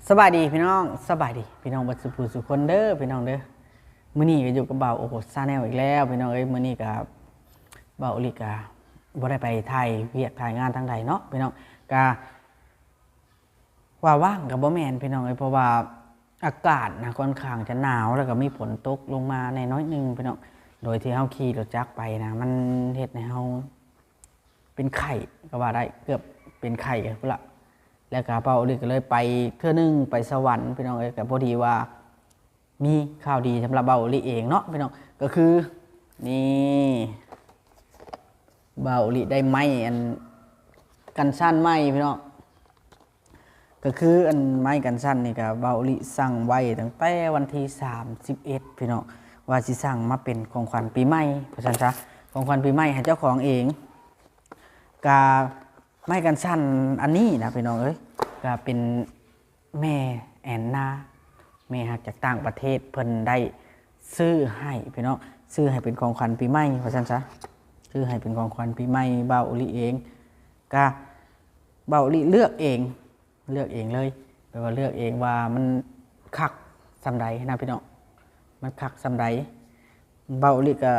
ສະບາຍດີພີ່ນ້ອງ ສະບາຍດີພີ່ນ້ອງເບິດສູ່ຜູ້ສູ່ຄົນເດີພີ່ນ້ອງເດີ. ມື້ນີ້ກໍຢູ່ກັບບ່າວໂອ Channel ອີກແລ້ວພີ່ນ້ອງເອີຍ. ມື້ນີ້ກໍບ່າວໂອລິກະບໍ່ໄດ້ໄປຖ່າຍວຽກຖ່າຍງານທາງໃດເນາະພີ່ນ້ອງ. ກະວ່າວ່າງກໍບໍ່ແມ່ນພີ່ນ້ອງເອີຍ ເພາະວ່າອາກາດນະຂ້ອນຂ້າງຈະໜາວ ແລ້ວກໍມີຝົນຕົກລົງມາແດ່ໜ້ອຍໜຶ່ງພີ່ນ້ອງ. ໂດຍທີ່ເຮົາຂີ່ລົດຈັກໄປນະ ມັນເຮັດໃຫ້ເຮົາ ເປັນໄຂ້ກໍວ່າໄດ້ ເກືອບເປັນໄຂ້ກັນພຸ້ນລະ. ແລ້ວກໍບ່າວໂອລິກໍເລີຍໄປເທື່ອໜຶ່ງ ໄປສະຫວັນພີ່ນ້ອງເອີຍ. ກໍພໍດີວ່າມີຂ່າວດີສຳລັບບ່າວໂອລິເອງເນາະພີ່ນ້ອງ ກໍຄືນີ້ ບ່າວໂອລິໄດ້ໄມ້ອັນກັນສັ່ນໃໝ່ພີ່ນ້ອງ. ກໍຄືອັນໄມ້ກັນສັ່ນນີ້ກໍບ່າວໂອລິສັ່ງໄວ້ຕັ້ງແຕ່ວັນທີສາມສິບເອັດພີ່ນ້ອງ ວ່າຊິສັ່ງມາເປັນຂອງຂວັນປີໃໝ່ ວ່າຊັ້ນຊະ ຂອງຂວັນປີໃໝ່ໃຫ້ເຈົ້າຂອງເອງ. ກະໄມ້ກັນສັ່ນອັນນີ້ນະພີ່ນ້ອງເອີຍ ກະເປັນແມ່ແອນນາ ແມ່ຮັກຈາກຕ່າງປະເທດ ເພິ່ນໄດ້ຊື້ໃຫ້ພີ່ນ້ອງ ຊື້ໃຫ້ເປັນຂອງຂວັນປີໃໝ່ ວ່າຊັ້ນຊະ ຊື້ໃຫ້ເປັນຂອງຂວັນປີໃໝ່ບ່າວໂອລິເອງ. ກະບ່າວໂອລິເລືອກເອງ ເລືອກເອງເລີຍ ແບບວ່າເລືອກເອງວ່າມັນຄັກສ່ຳໃດນະພີ່ນ້ອງ ມັນຄັກສ່ຳໃດ. ບ່າວໂອລິກະ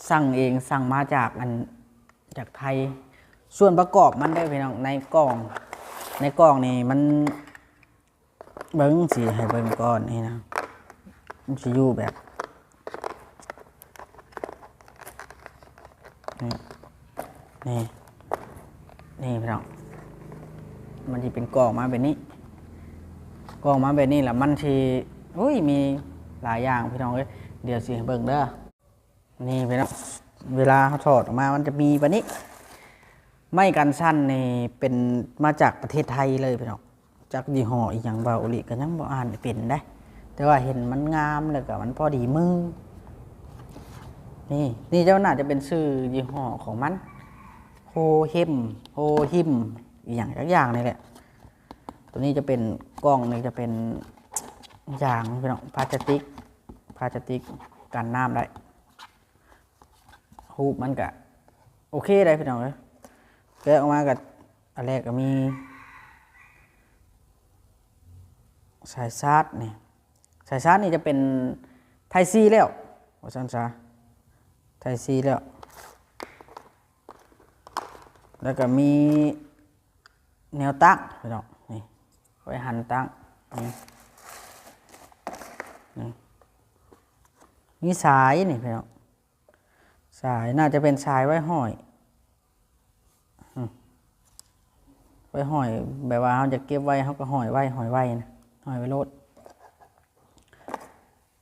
ສັ່ງເອງ ສັ່ງມາຈາກອັນ ຈາກໄທ. ສ່ວນປະກອບມັນເດີພີ່ນ້ອງ ໃນກ່ອງ ໃນກ່ອງນີ້ມັນ ເບິ່ງ ຊິໃຫ້ເບິ່ງກ່ອນນີ້ນະ ມັນຊິຢູ່ແບບ ນີ້ ນີ້ ນີ້ພີ່ນ້ອງ ມັນຊິເປັນກ່ອງມາແບບນີ້ ກ່ອງມາແບບນີ້ລະມັນຊິ ໂອ້ຍ ມີຫຼາຍຢ່າງພີ່ນ້ອງເອີຍ. ດຽວຊິໃຫ້ເບິ່ງເດີ ນີ້ພີ່ນ້ອງ ເວລາເຮົາຖອດອອກມາມັນຈະມີແບບນີ້. ໄມ້ກັນສັ່ນນີ້ເປັນມາຈາກປະເທດໄທເລີຍພີ່ນ້ອງ ຈັກຍີ່ຫໍ້ອີ່ຫຍັງ ບ່າວໂອລິກໍຍັງບໍ່ອ່ານເປັນເດ້ ແຕ່ວ່າເຫັນມັນງາມ ແລ້ວກໍມັນພໍດີມື. ນີ້ ນີ້ເຈົ້າໜ້າຈະເປັນຊື່ຍີ່ຫໍ້ຂອງມັນ ໂຮເຮັມ ໂຮຮິມ ອີ່ຫຍັງຈັກຢ່າງນີ້ແຫຼະ. ຕົວນີ້ຈະເປັນ ກ່ອງນີ້ຈະເປັນຢາງພີ່ນ້ອງ ພລາສຕິກ ພລາສຕິກກັນນ້ຳໄດ້. ຮູບມັນກະໂອເຄໄດ໋ພີ່ນ້ອງເອີຍ. ແກະອອກມາກະ ອັນແລກກະມີສາຍຊາດນີ້ ສາຍຊາດນີ້ຈະເປັນ Type C ແລ້ວ ວ່າຊັ້ນຊະ Type C ແລ້ວ. ແລ້ວກະມີ ແນວຕັ້ງພີ່ນ້ອງ ນີ້ ໄວ້ຫັນຕັ້ງ ນີ້ ນີ້ ມີສາຍນີ້ພີ່ນ້ອງ ສາຍ ໜ້າຈະເປັນສາຍໄວ້ຫ້ອຍ ອືມ ໄວ້ຫ້ອຍ ແບບວ່າເຮົາຈະເກັບໄວ້ ເຮົາກໍຫ້ອຍໄວ້ ຫ້ອຍໄວ້ນະ ຫ້ອຍໄວ້ໂລດ.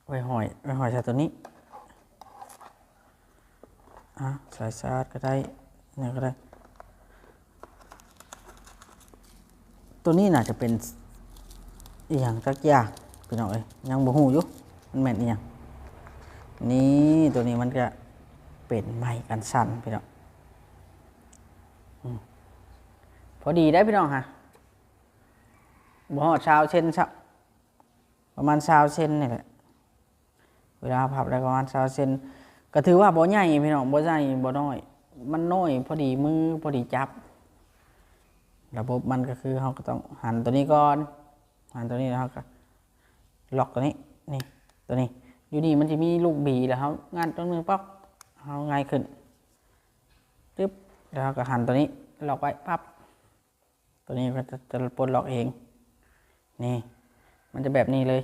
ໄວ້ຫ້ອຍ ໄວ້ຫ້ອຍໃສ່ຕົວນີ້ ອາ ສາຍຊາດກໍໄດ້ ຫຍັງກໍໄດ້. ຕົວນີ້ໜ້າຈະເປັນອີ່ຫຍັງຈັກຢ່າງພີ່ນ້ອງເອີຍ ຍັງບໍ່ຮູ້ຢູ່ ມັນແມ່ນອີ່ຫຍັງ. ນີ້ ຕົວນີ້ມັນກະເປັນໄມ້ກັນສັ່ນພີ່ນ້ອງ ອືມ ພໍດີໄດ໋ພີ່ນ້ອງ ຫາ ບໍ່ຮອດຊາວເຊັນຊ້ຳ ປະມານຊາວເຊັນນີ້ແຫຼະ ເວລາພັບໄດ້ປະມານຊາວເຊັນ ກໍຖືວ່າບໍ່ໃຫຍ່ພີ່ນ້ອງ ບໍ່ໃຫຍ່ບໍ່ນ້ອຍ ມັນນ້ອຍພໍດີມື ພໍດີຈັບ. ລະບົບມັນກໍຄືເຮົາກໍຕ້ອງຫັນຕົວນີ້ກ່ອນ ຫັນຕົວນີ້ແລ້ວເຮົາກໍລັອກຕົວນີ້ ນີ້ ຕົວນີ້ ຢູ່ນີ້ມັນຊິມີລູກບີ ແລ້ວເຮົາງັດຕົວໜຶ່ງປັອກ ເຮົາຫງາຍຂຶ້ນ ຕຶບ ແລ້ວເຮົາກໍຫັນຕົວນີ້ລັອກໄວ້ປັບ ຕົວນີ້ມັນຈະ ຈະປົດລັອກເອງ ນີ້ ມັນຈະແບບນີ້ເລີຍ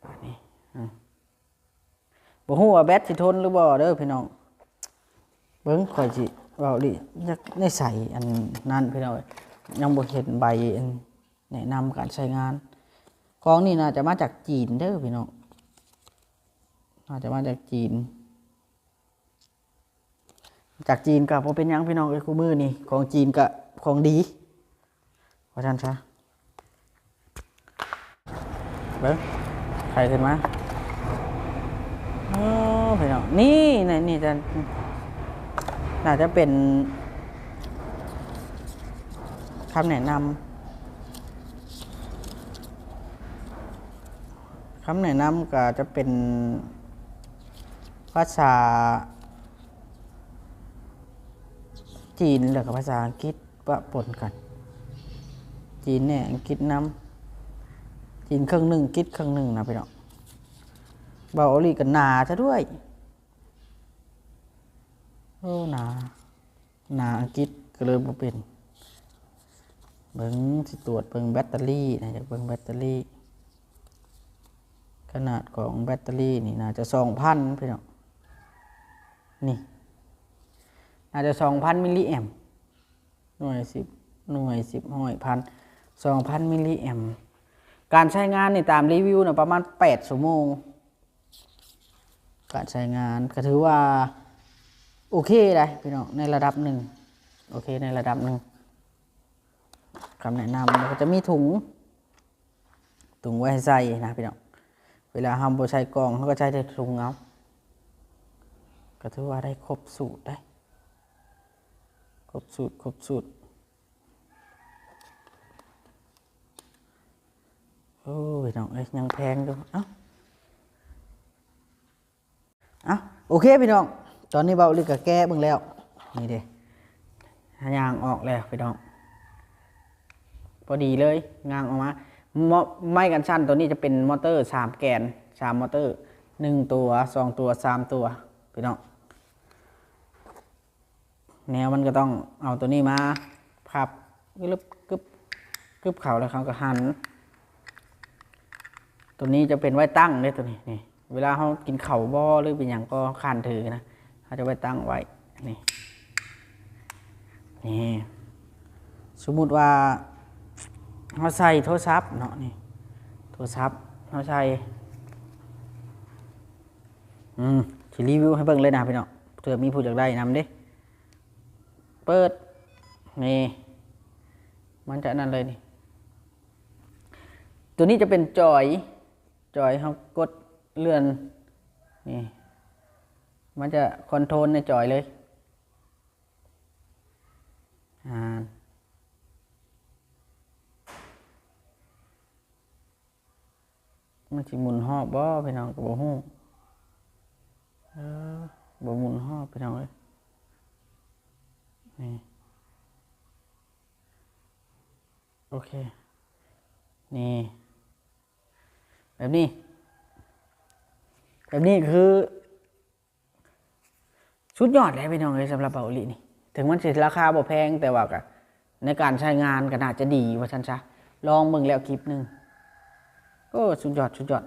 ບາດນີ້ ອືມ ບໍ່ຮູ້ວ່າແບັດຊິທົນຫຼືບໍ່ເດີພີ່ນ້ອງ ເບິ່ງຂ້ອຍຊິເວົ້າລີ້ ຢາກໄດ້ໃສ່ອັນນັ້ນພີ່ນ້ອງ ຍັງບໍ່ເຫັນໃບອັນແນະນຳການໃຊ້ງານ. ຂອງນີ້ໜ້າຈະມາຈາກຈີນເດີພີ່ນ້ອງ ໜ້າຈະມາຈາກຈີນ. ຈາກຈີນກໍບໍ່ເປັນຫຍັງພີ່ນ້ອງເອີຍ ຄູ່ມື້ນີ້ຂອງຈີນກໍຂອງດີ ວ່າຊັ້ນຊະ. ເບິ່ງ ໄຂຂຶ້ນມາ ໂອ້ ພີ່ນ້ອງ ນີ້ ນີ້ ນີ້ຈະ ໜ້າຈະເປັນຄຳແນະນຳ. ຄຳແນະນຳກໍຈະເປັນພາສາຈີນ ແລ້ວກໍພາສາອັງກິດປະປົນກັນ ຈີ ຈີນແດ່ອັງກິດນຳ ຈີນເຄິ່ງໜຶ່ງ ອັງກິດເຄິ່ງໜຶ່ງນະພີ່ນ້ອງ. ເບົາອີ່ຫຼີກໍໜາຊະດ້ວຍ ໂອ້ ໜາ ໜາອັງກິດກໍເລີຍບໍ່ເປັນ. ເບິ່ງ ຊິຕວດເບິ່ງແບັດເຕີຣີນະ ຢາກເບິ່ງແບັດເຕີຣີ ຂະໜາດຂອງແບັດເຕີຣີນີ້ໜ້າຈະສອງພັນພີ່ນ້ອງ. ນີ້ໜ້າຈະສອງພັນມິລລີແອມ ໜ່ວຍ ສິບ ໜ່ວຍ ສິບ ຮ້ອຍ ພັນ ສອງພັນມິລລີແອມ. ການໃຊ້ງານນີ້ຕາມຣີວິວນະປະມານແປດຊົ່ວໂມງ. ການໃຊ້ງານກໍຖືວ່າໂອເຄໄດ໋ພີ່ນ້ອງ ໃນລະດັບໜຶ່ງ ໂອເຄໃນລະດັບໜຶ່ງ. ຄຳແນະນຳ ແລ້ວກໍຈະມີຖົງ ຖົງໄວ້ໃຫ້ໃສ່ນະພີ່ນ້ອງ. ເວລາເຮົາບໍ່ໃສ່ກ່ອງ ເຮົາກໍໃສ່ແຕ່ຖົງເອົາ ກໍຖືວ່າໄດ້ຄົບສູດໄດ໋ ຄົບສູດ ຄົບສູດ. ໂອ້ຍ ພີ່ນ້ອງເອີຍ ຍັງແພງຢູ່. ເອົ້າ ເອົ້າ ໂອເຄພີ່ນ້ອງ ຕອນນີ້ເບົາອີ່ຫຼີກໍແກະເບິ່ງແລ້ວ ນີ້ເດ້ ຍ່າງອອກແລ້ວພີ່ນ້ອງ ພໍດີເລີຍ ຍ່າງອອກມາ. ເມາະ ໄມ້ກັນສັ່ນໂຕນີ້ຈະເປັນມໍເຕີສາມແກນ ສາມມໍເຕີ ໜຶ່ງຕົວ ສອງຕົວ ສາມຕົວ ພີ່ນ້ອງ. ແນວມັນກໍຕ້ອງເອົາໂຕນີ້ມາພັບ ກຶບ ກຶບ ກຶບເຂົ້າ ແລ້ວເຮົາກໍຫັນ. ໂຕນີ້ຈະເປັນໄວ້ຕັ້ງເດ້ ໂຕນີ້ ນີ້ ເວລາເຮົາກິນເຂົ້າບໍ່ ຫຼືເປັນຫຍັງກໍຄານຖືນະ ເຮົາຈະໄວ້ຕັ້ງໄວ້ ນີ້ ນີ້. ສົມມຸດວ່າເຮົາໃສ່ໂທລະສັບເນາະ ນີ້ ໂທລະສັບເຮົາໃສ່ ອືມ ຊິຣີວິວໃຫ້ເບິ່ງເລີຍນະພີ່ນ້ອງ ເພື່ອມີຜູ້ຢາກໄດ້ນຳເດ້. ເປີດ ນີ້ ມັນຈະອັນນັ້ນເລີຍນີ້. ໂຕນີ້ຈະເປັນຈອຍ ຈອຍເຮົາກົດເລື່ອນ ນີ້ ມັນຈະຄອນໂທຣນໃນຈອຍເລີຍ. ອ່າ ມັນຊິໝູນຮອບບໍ່ພີ່ນ້ອງກໍບໍ່ຮູ້ ເອີ ບໍ່ໝູນຮອບພີ່ນ້ອງເອີຍ ນີ້ ໂອເຄ ນີ້ ແບບນີ້ ແບບນີ້ຄື ສຸດຍອດແຫຼະພີ່ນ້ອງເອີຍ ສຳລັບເບົາອີ່ຫຼີນີ້ ເຖິງມັນຊິລາຄາບໍ່ແພງ ແຕ່ວ່າກະໃນການໃຊ້ງານກໍໜ້າຈະດີວ່າຊັ້ນຊະ ລອງເບິ່ງແລ້ວຄລິບໜຶ່ງ ໂອ້ ສຸດຍອດ ສຸດຍອດ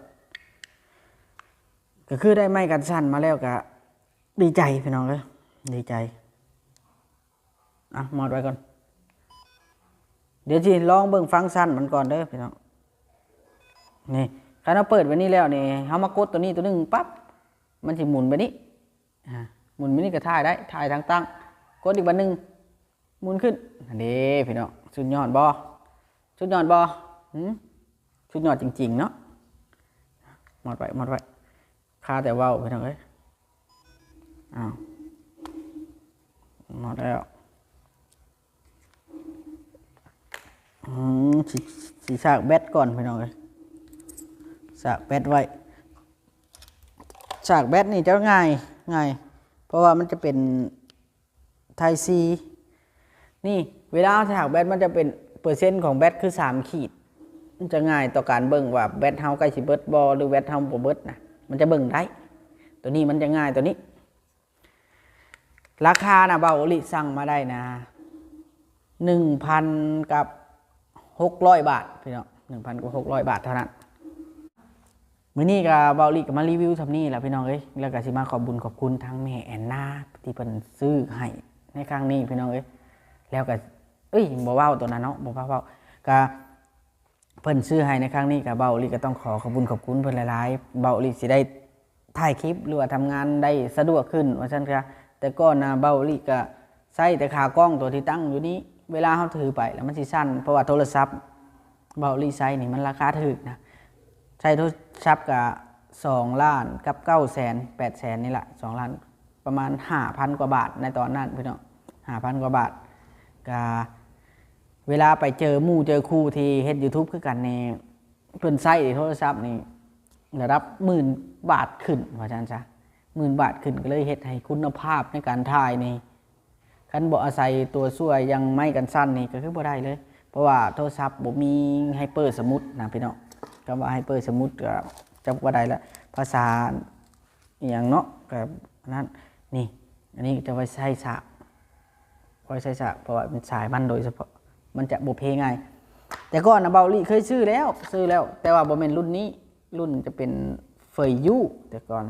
ກໍຄືໄດ້ໄມ້ກັນສັ່ນມາແລ້ວກໍດີໃຈພີ່ນ້ອງເອີຍ ດີໃຈ. ອ່ະ ມອດໄວ້ກ່ອນ ດຽວຊິລອງເບິ່ງຟັງຊັນມັນກ່ອນເດີພີ່ນ້ອງ ນີ້ ຄັນເຮົາເປີດແບບນີ້ແລ້ວນີ້ ເຮົາມາກົດໂຕນີ້ໂຕໜຶ່ງປັບ ມັນຊິໝູນແບບນີ້ ອ່າ ໝູນແບບນີ້ກໍຖ່າຍໄດ້ ຖ່າຍທາງຕັ້ງ ກົດອີກບາດໜຶ່ງ ໝູນຂຶ້ນ ຫັ້ນເດ້ພີ່ນ້ອງ ສຸດຍອດບໍ່ ສຸດຍອດບໍ່ ຫື ສຸດຍອດຈິງໆເນາະ ມອດໄວ້ ມອດໄວ້ ຄາແຕ່ເວົ້າພີ່ນ້ອງເອີຍ ອ້າວ ມອດແລ້ວ ອືມ ຊິ ຊິສາກແບັດກ່ອນພີ່ນ້ອງເອີຍ ສາກແບັດໄວ້ ສາກແບັດນີ້ຈະງ່າຍ ງ່າຍ ເພາະວ່າມັນຈະເປັນ Type C ນີ້ ເວລາເຮົາສາກແບັດ ມັນຈະເປັນເປີເຊັນຂອງແບັດຄືສາມຂີດ ມັນຈະງ່າຍຕໍ່ການເບິ່ງວ່າແບັດເຮົາໃກ້ຊິເບິດບໍ່ ຫຼືແບັດເຮົາບໍ່ເບິດນະ ມັນຈະເບິ່ງໄດ້ ໂຕນີ້ມັນຈະງ່າຍ ໂຕນີ້ ລາຄານະ ເບົາອີ່ຫຼີສັ່ງມາໄດ້ນະ ໜຶ່ງພັນກັບຫົກຮ້ອຍບາດພີ່ນ້ອງ ໜຶ່ງພັນກັບຫົກຮ້ອຍບາດເທົ່ານັ້ນ. ມື້ນີ້ກໍເບົາອີ່ຫຼີກໍມາຣີວິວສ່ຳນີ້ແຫຼະພີ່ນ້ອງເອີຍ ແລ້ວກໍຊິມາຂອບບຸນຂອບຄຸນທາງແມ່ແອນນາ ທີ່ເພິ່ນຊື້ໃຫ້ໃນຄັ້ງນີ້ພີ່ນ້ອງເອີຍ ແລ້ວກໍ ເອີຍ ບໍ່ເວົ້າໂຕນັ້ນເນາະ ບໍ່ພາເວົ້າ ກໍເພິ່ນຊື້ໃຫ້ໃນຄັ້ງນີ້ ກໍເບົາອີ່ຫຼີກໍຕ້ອງຂໍຂອບບຸນຂອບຄຸນເພິ່ນຫຼາຍໆ ເບົາອີ່ຫຼີຊິໄດ້ຖ່າຍຄລິບ ຫຼືວ່າທຳງານໄດ້ສະດວກຂຶ້ນວ່າຊັ້ນຊະ. ແຕ່ກ່ອນນະ ເບົາອີ່ຫຼີກໍໃຊ້ແຕ່ຂາກ້ອງຕົວທີ່ຕັ້ງຢູ່ນີ້ ເວລາເຮົາຖືໄປແລ້ວມັນຊິສັ່ນ ເພາະວ່າໂທລະສັບ ເບົາອີ່ຫຼີໃຊ້ນີ້ມັນລາຄາຖືກນະ ໃຊ້ໂທລະສັບກະສອງລ້ານກັບເກົ້າແສນ ແປດແສນນີ້ລະ ສອງລ້ານ ປະມານຫ້າພັນກວ່າບາດໃນຕອນນັ້ນພີ່ນ້ອງ ຫ້າພັນກວ່າບາດ. ກະເວລາໄປເຈີໝູ່ເຈີຄູ່ທີ່ເຮັດ YouTube ຄືກັນນີ້ ເພິ່ນໃຊ້ໂທລະສັບນີ້ລະດັບໝື່ນບາດຂຶ້ນວ່າຊັ້ນຊະ ໝື່ນບາດຂຶ້ນ ກໍເລີຍເຮັດໃຫ້ຄຸນນະພາບໃນການຖ່າຍນີ້ ຄັນບໍ່ອາໄສຕົວຊ່ວຍຢ່າງໄມ້ກັນສັ່ນນີ້ ກໍຄືບໍ່ໄດ້ເລີຍ. ເພາະວ່າໂທລະສັບບໍ່ມີໄຮເປີສະມຸດນະພີ່ນ້ອງ. ຄຳວ່າໄຮເປີສະມຸດກໍຈຳບໍ່ໄດ້ລະ ພາສາອີ່ຫຍັງເນາະ ກໍອັນນັ້ນ. ນີ້ ອັນນີ້ຈະໄວ້ໃຊ້ສາກ ໄວ້ໃຊ້ສາກ ເພາະວ່າເປັນສາຍມັນໂດຍສະເພາະ ມັນຈະບໍ່ເພງ່າຍ. ແຕ່ກ່ອນນະ ເບົາອີ່ລີເຄີຍຊື້ແລ້ວ ຊື້ແລ້ວ ແຕ່ວ່າບໍ່ແມ່ນລຸ້ນນີ້ ລຸ້ນຈະເປັນເຟີຍຢູ ແຕ່ກ່ອນ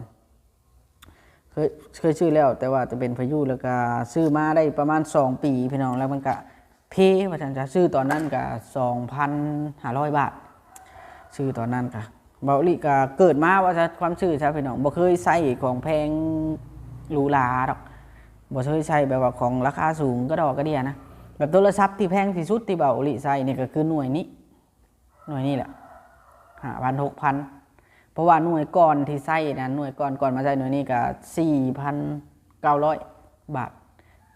ເຄີຍ ເຄີຍຊື້ແລ້ວ ແຕ່ວ່າຈະເປັນພາຍຸ ແລ້ວກະຊື້ມາໄດ້ປະມານສອງປີພີ່ນ້ອງ ແລ້ວມັນກະເພວ່າຊັ້ນຊະ. ຊື້ຕອນນັ້ນກະສອງພັນຫ້າຮ້ອຍບາດ ຊື້ຕອນນັ້ນກະ ເບົາອີ່ລີກະເກີດມາວ່າຊະ ຄວາມຊື່ຊະພີ່ນ້ອງ ບໍ່ເຄີຍໃຊ້ຂອງແພງຫຼູຫຼາດອກ ບໍ່ເຄີຍໃຊ້ແບບວ່າຂອງລາຄາສູງກະດອກກະເດຍນະ. ແບບໂທລະສັບທີ່ແພງທີ່ສຸດທີ່ເບົາອີ່ລີໃຊ້ນີ້ກະຄືໜ່ວຍນີ້ ໜ່ວຍນີ້ແຫຼະ ຫ້າພັນ ຫົກພັນ ເພາະວ່າໜ່ວຍກ່ອນທີ່ໃຊ້ນັ້ນ ໜ່ວຍກ່ອນ ກ່ອນມາໃຊ້ໜ່ວຍນີ້ກະສີ່ພັນເກົ້າຮ້ອຍບາດ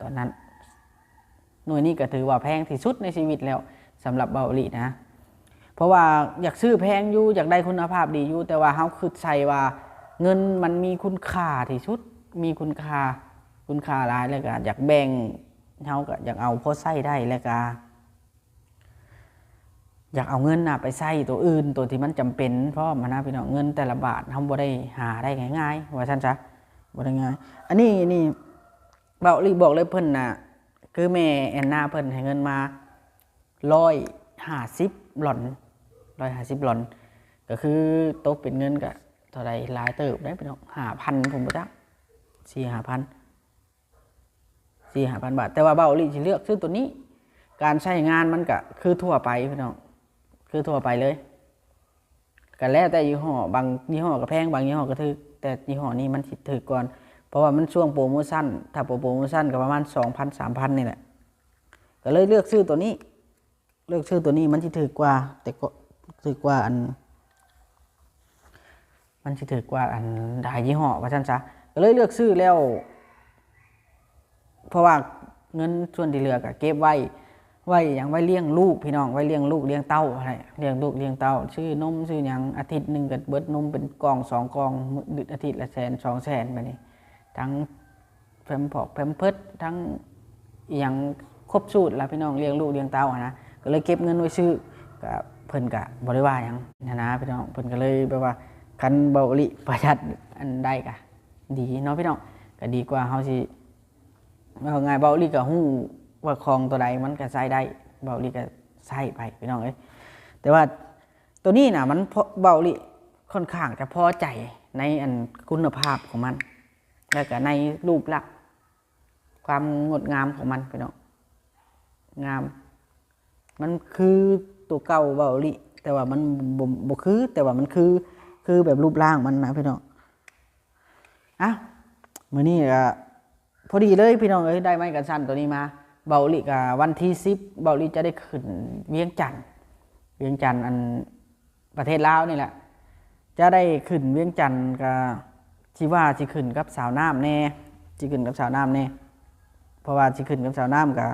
ຕອນນັ້ນ. ໜ່ວຍນີ້ກະຖືວ່າແພງທີ່ສຸດໃນຊີວິດແລ້ວ ສຳລັບເບົາອີ່ລີນະ. ເພາະວ່າຢາກຊື້ແພງຢູ່ ຢາກໄດ້ຄຸນນະພາບດີຢູ່ ແຕ່ວ່າເຮົາຄຶດໃສ່ວ່າເງິນມັນມີຄຸນຄ່າທີ່ສຸດ ມີຄຸນຄ່າ ຄຸນຄ່າຫຼາຍ ແລ້ວກະຢາກແບ່ງ ເຮົາກະຢາກເອົາພໍໃຊ້ໄດ້ ແລ້ວກະ ຢາກເອົາເງິນນະໄປໃຊ້ໂຕອື່ນ ໂຕທີ່ມັນຈຳເປັນພ້ອມຫັ້ນນະພີ່ນ້ອງ. ເງິນແຕ່ລະບາດເຮົາບໍ່ໄດ້ຫາໄດ້ງ່າຍໆ ວ່າຊັ້ນຊະ ບໍ່ໄດ້ງ່າຍ. ອັນນີ້ນີ້ ເບົາອີ່ລີບອກເລີຍ ເພິ່ນນະ ຄືແມ່ແອນນາເພິ່ນໃຫ້ເງິນມາຮ້ອຍຫ້າສິບຫຼອນ ຮ້ອຍຫ້າສິບຫຼອນ ກະຄືຕົກເປັນເງິນກະເທົ່າໃດ ຫຼາຍເຕີບເດ້ພີ່ນ້ອງ ຫ້າພັນ ພຸ້ນບໍ່ຈັກ ສີ່ຫ້າພັນ ສີ່ຫ້າພັນບາດ. ແຕ່ວ່າເບົາອີ່ລີຊິເລືອກຊື້ໂຕນີ້ ການໃຊ້ງານມັນກະຄືທົ່ວໄປພີ່ນ້ອງ ຄືທົ່ວໄປເລີຍ ກະແລ້ວແຕ່ຍີ່ຫໍ້ ບາງຍີ່ຫໍ້ກະແພງ ບາງຍີ່ຫໍ້ກະຖືກ ແຕ່ຍີ່ຫໍ້ນີ້ມັນຊິຖືກກວ່າ ເພາະວ່າມັນຊ່ວງໂປຣໂມຊັນ ຖ້າບໍ່ໂປຣໂມຊັນກະປະມານສອງພັນ ສາມພັນນີ້ແຫຼະ ກະເລີຍເລືອກຊື້ໂຕນີ້ ເລືອກຊື້ໂຕນີ້ມັນຊິຖືກກວ່າ ແຕ່ກໍຖືກກວ່າອັນ ມັນຊິຖືກກວ່າອັນຫຼາຍຍີ່ຫໍ້ວ່າຊັ້ນຊະ ກໍເລີຍເລືອກຊື້ແລ້ວ ເພາະວ່າເງິນສ່ວນທີ່ເຫຼືອກໍເກັບໄວ້ ໄວ້ຫຍັງ ໄວ້ລ້ຽງລູກພີ່ນ້ອງ ໄວ້ລ້ຽງລູກລ້ຽງເຕົ້າຫັ້ນແຫຼະ ລ້ຽງລູກລ້ຽງເຕົ້າ ຊື້ນົມຊື້ຫຍັງ ອາທິດໜຶ່ງກໍເບິດນົມເປັນກ່ອງສອງກ່ອງ ອາທິດລະແສນສອງແສນ ບາດນີ້ທັງ ແພມພອກແພມເພີດ ທັງອີ່ຫຍັງຄົບສູດລະພີ່ນ້ອງ ລ້ຽງລູກລ້ຽງເຕົ້າຫັ້ນນະ ກໍເລີຍເກັບເງິນໄວ້ຊື້ ກະເພິ່ນກະບໍ່ໄດ້ວ່າຫຍັງຫັ້ນນະພີ່ນ້ອງ. ເພິ່ນກໍເລີຍແບບວ່າ ຄັນເບົາອີ່ລີປະຢັດອັນໃດກະດີເນາະພີ່ນ້ອງ ກະດີກວ່າເຮົາຊິ ເວົ້າງ່າຍ ເບົາອີ່ລີກະຮູ້ວ່າຂອງໂຕໃດມັນກະໃຊ້ໄດ້ ເບົາອີ່ລີກະໃຊ້ໄປພີ່ນ້ອງເອີຍ. ແຕ່ວ່າໂຕນີ້ນະ ມັນ ເບົາອີ່ລີຄ່ອນຂ້າງຈະພໍໃຈໃນອັນຄຸນນະພາບຂອງມັນ ແລ້ວກະໃນຮູບລັກ ຄວາມງົດງາມຂອງມັນພີ່ນ້ອງ ງາມ ມັນຄືໂຕເກົ່າເບົາອີ່ລີ ແຕ່ວ່າມັນບໍ່ ບໍ່ຄື ແຕ່ວ່າມັນຄື ຄືແບບຮູບຮ່າງມັນນະພີ່ນ້ອງ. ອ່ະ ມື້ນີ້ກະພໍດີເລີຍພີ່ນ້ອງເອີຍ ໄດ້ໄມ້ກັນສັ່ນໂຕນີ້ມາ ເບົາອີ່ລີກະ ວັນທີສິບ ເບົາອີ່ລີຈະໄດ້ຂຶ້ນວຽງຈັນ ວຽງຈັນ ອັນ ປະເທດລາວນີ້ແຫຼະ ຈະໄດ້ຂຶ້ນວຽງຈັນ ກະຊິວ່າຊິຂຶ້ນກັບສາວນ້ຳແດ່ ຊິຂຶ້ນກັບສາວນ້ຳແດ່ ເພາະວ່າຊິຂຶ້ນກັບສາວນ້ຳ ກະ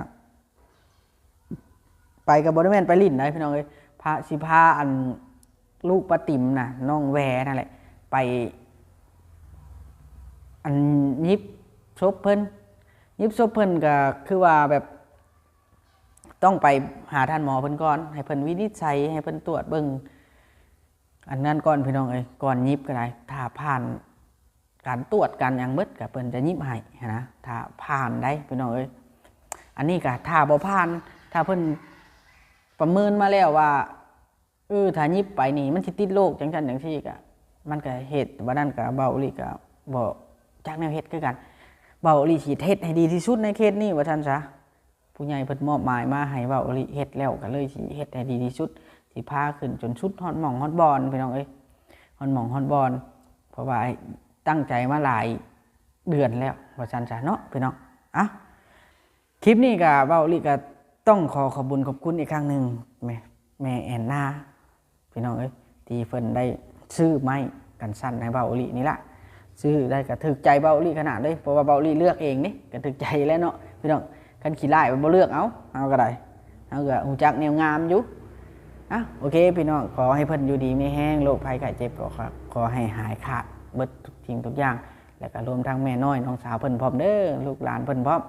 ໄປກະບໍ່ໄດ້ແມ່ນໄປຫຼິ້ນໃດພີ່ນ້ອງເອີຍ ພາ ຊິພາອັນ ລູກປ້າຕິມນະ ນ້ອງແວນັ້ນແຫຼະ ໄປ ອັນ ຫຍິບສົບເພິ່ນ ຫຍິບສົບເພິ່ນ ກະຄືວ່າແບບ ຕ້ອງໄປຫາທ່ານໝໍເພິ່ນກ່ອນ ໃຫ້ເພິ່ນວິນິດໄສ ໃຫ້ເພິ່ນຕວດເບິ່ງອັນນັ້ນກ່ອນພີ່ນ້ອງເອີຍ ກ່ອນຫຍິບກໍໄດ້ ຖ້າຜ່ານການຕວດການຫຍັງເບິດ ກະເພິ່ນຈະຫຍິບໃຫ້ຫັ້ນນະ ຖ້າຜ່ານໄດ໋ພີ່ນ້ອງເອີຍ. ອັນນີ້ກະຖ້າບໍ່ຜ່ານ ຖ້າເພິ່ນປະເມີນມາແລ້ວວ່າ ເອີ ຖ້າຫຍິບໄປນີ້ມັນຊິຕິດໂລກ ຈັ່ງຊັ້ນຈັ່ງຊີ້ ກະ ມັນກະເຮັດ ບາດນັ້ນກະເບົາອີ່ລີກະບໍ່ຈັກແນວເຮັດຄືກັນ ເບົາອີ່ລີຊິເຮັດໃຫ້ດີທີ່ສຸດໃນເຂດນີ້ ວ່າຊັ້ນຊະ. ຜູ້ໃຫຍ່ເພິ່ນມອບໝາຍມາໃຫ້ເບົາອີ່ລີເຮັດແລ້ວ ກະເລີຍຊິເຮັດໃຫ້ດີທີ່ສຸດ ຊິພາຂຶ້ນຈົນສຸດຮອດໝ່ອງຮອດບ່ອນພີ່ນ້ອງເອີຍ ຮອດໝ່ອງຮອດບ່ອນ ເພາະວ່າຕັ້ງໃຈມາຫຼາຍເດືອນແລ້ວ ວ່າຊັ້ນຊະເນາະພີ່ນ້ອງ. ອ່ະ ຄລິບນີ້ກະເວົ້າອີ່ຫຼີກະຕ້ອງຂໍຂອບບຸນຂອບຄຸນອີກຄັ້ງໜຶ່ງ ແມ່ ແມ່ແອນນາ ພີ່ນ້ອງເອີຍ ທີ່ເພິ່ນໄດ້ຊື້ໄມ້ກັນສັ່ນໃຫ້ເວົ້າອີ່ຫຼີນີ້ລະ ຊື້ໄດ້ກະຖືກໃຈເວົ້າອີ່ຫຼີຂະໜາດເລີຍ ເພາະວ່າເວົ້າອີ່ຫຼີເລືອກເອງເດ້ ກະຖືກໃຈແລ້ວເນາະພີ່ນ້ອງ ຄັນຂີ້ລ້າຍມັນບໍ່ເລືອກເອົາ ເຮົາກະໄດ້ ເຮົາກະຮູ້ຈັກແນວງາມຢູ່. ອ່ະ ໂອເຄພີ່ນ້ອງ ຂໍໃຫ້ເພິ່ນຢູ່ດີມີແຮງ ໂລກໄພໄຂ້ເຈັບກໍຂໍໃຫ້ຫາຍຂາດເບິດທຸກສິ່ງທຸກຢ່າງ ແລະກະລວມທັງແມ່ນ້ອຍນ້ອງສາວເພິ່ນພ້ອມເດີ ລູກຫຼານເພິ່ນພ້ອມ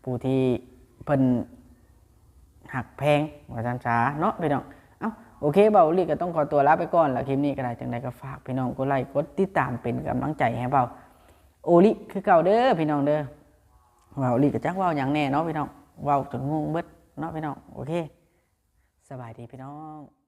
ຜູ້ທີ່ເພິ່ນ ຮັກແພງວ່າຊັ້ນຊະເນາະພີ່ນ້ອງ. ເອົ້າ ໂອເຄ ເບົາໂອລິກໍຕ້ອງຂໍຕົວລາໄປກ່ອນລະ ຄລິບນີ້ກໍໄດ້. ຈັ່ງໃດກໍຝາກພີ່ນ້ອງກົດໄລກົດຕິດຕາມເປັນກຳລັງໃຈໃຫ້ເບົາໂອລິຄືເກົ່າເດີພີ່ນ້ອງເດີ. ເບົາໂອລິກໍຈັກເວົ້າຫຍັງແດ່ເນາະພີ່ນ້ອງ ເວົ້າຈົນງົງເບິດເນາະພີ່ນ້ອງ. ໂອເຄ ສະບາຍດີພີ່ນ້ອງ.